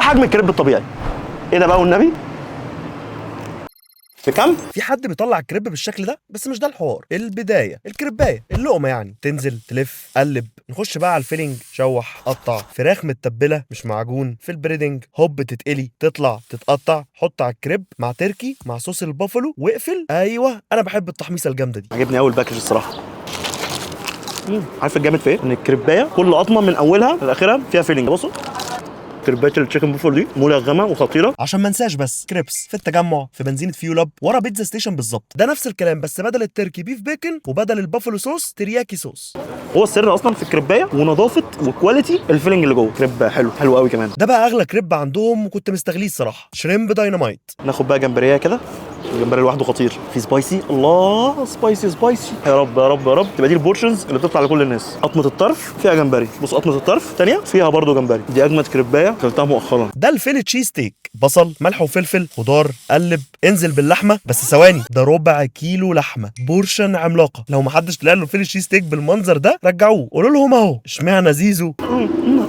ده حجم الكريب الطبيعي. ايه ده بقى والنبي؟ في كام؟ في حد بيطلع الكريب بالشكل ده؟ بس مش ده الحوار. البداية الكريبايه، اللقمة يعني، تنزل تلف قلب. نخش بقى على ال filling، شوح قطع، فراخ متبله مش معجون في ال breading، هوب تتقلي تطلع تتقطع، حط على الكريب مع تركي مع صوص البافلو واقفل. ايوه انا بحب التحميصه الجامدة دي. عجبني قوي ال package الصراحه. عارف الجامد في ايه؟ ان الكريبايه كل قطمه من اولها لاخرها فيها filling. بصوا كريبايه ال chicken buffalo دي ملغمه وخطيره. عشان ما انساش بس، كريبس في التجمع في بنزينة فيول اب ورا بيتزا ستيشن بالظبط. ده نفس الكلام بس بدل ال turkey beef bacon وبدل ال buffalo sauce teriyaki sauce. هو السر اصلا في الكريبايه ونظافه و quality ال filling اللي جوه. كريب حلو حلو قوي كمان. ده بقى اغلى كريب عندهم وكنت مستغليه الصراحه، shrimp dynamite. ناخد بقى جمبريه كده، الجمبري لوحده خطير. في spicy، الله spicy spicy، يا رب يا رب يا رب. تبقى دي ال portions اللي بتطلع لكل الناس. قطمه الطرف فيها جمبري، بص قطمه الطرف الثانية فيها برضو جمبري. دي اجمد كريبايه اكلتها مؤخرا. ده ال Philly cheese steak، بصل ملح وفلفل خضار، قلب انزل باللحمه. بس ثواني، ده ربع كيلو لحمه، portion عملاقة. لو محدش طلع له Philly cheese steak بالمنظر ده رجعوه، قولوا لهم اهو اشمعنى زيزو.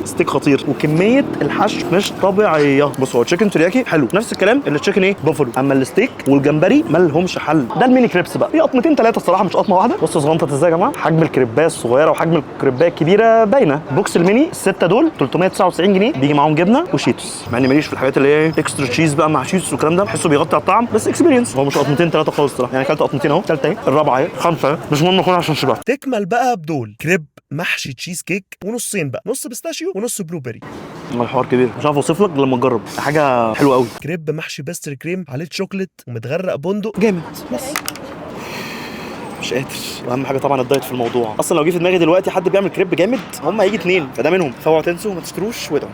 ستيك خطير وكمية الحشو مش طبيعيه. بص هو chicken teriyaki حلو، نفس الكلام اللي chicken ايه بافلو، اما الستيك والجمبري ما لهمش حل. ده ال mini crepes بقى، في قطمتين ثلاثة الصراحة مش قطمه واحده. بصوا صغنطت ازاي يا جماعه، حجم الكريبايه الصغيرة وحجم الكريبايه الكبيرة باينه. box ال mini الستة دول 399 جنيه، بيجي معاهم جبنه وشيتوس. مع اني ماليش في الحاجات اللي هي extra cheese بقى مع شيتوس والكلام ده، بحسه بيغطي على الطعم، بس experience. هو مش قطمتين ثلاثة خالص الصراحه، يعني اكلت قطمتين اهو، ثالثة اهي، الرابعة اهي، خمسة اهي، مش مهم اكل عشان شبعت. تكمل بقى بدول كريب محشي تشيز كيك ونصين بقى، نص pistachio ونص blueberry. الحوار كبير مش عارف اوصف لك، لما تجرب حاجة حلوة قوي. كريب محشي pastry cream عليه شوكليت ومتغرق بندق. جامد بس مش قادر. واهم حاجة طبعا ال diet في الموضوع. اصلا لو جه في دماغي دلوقتي حد بيعمل كريب جامد هم هيجي اتنين، فده منهم. فاوعوا تنسوا ما تشتروش وادعوا.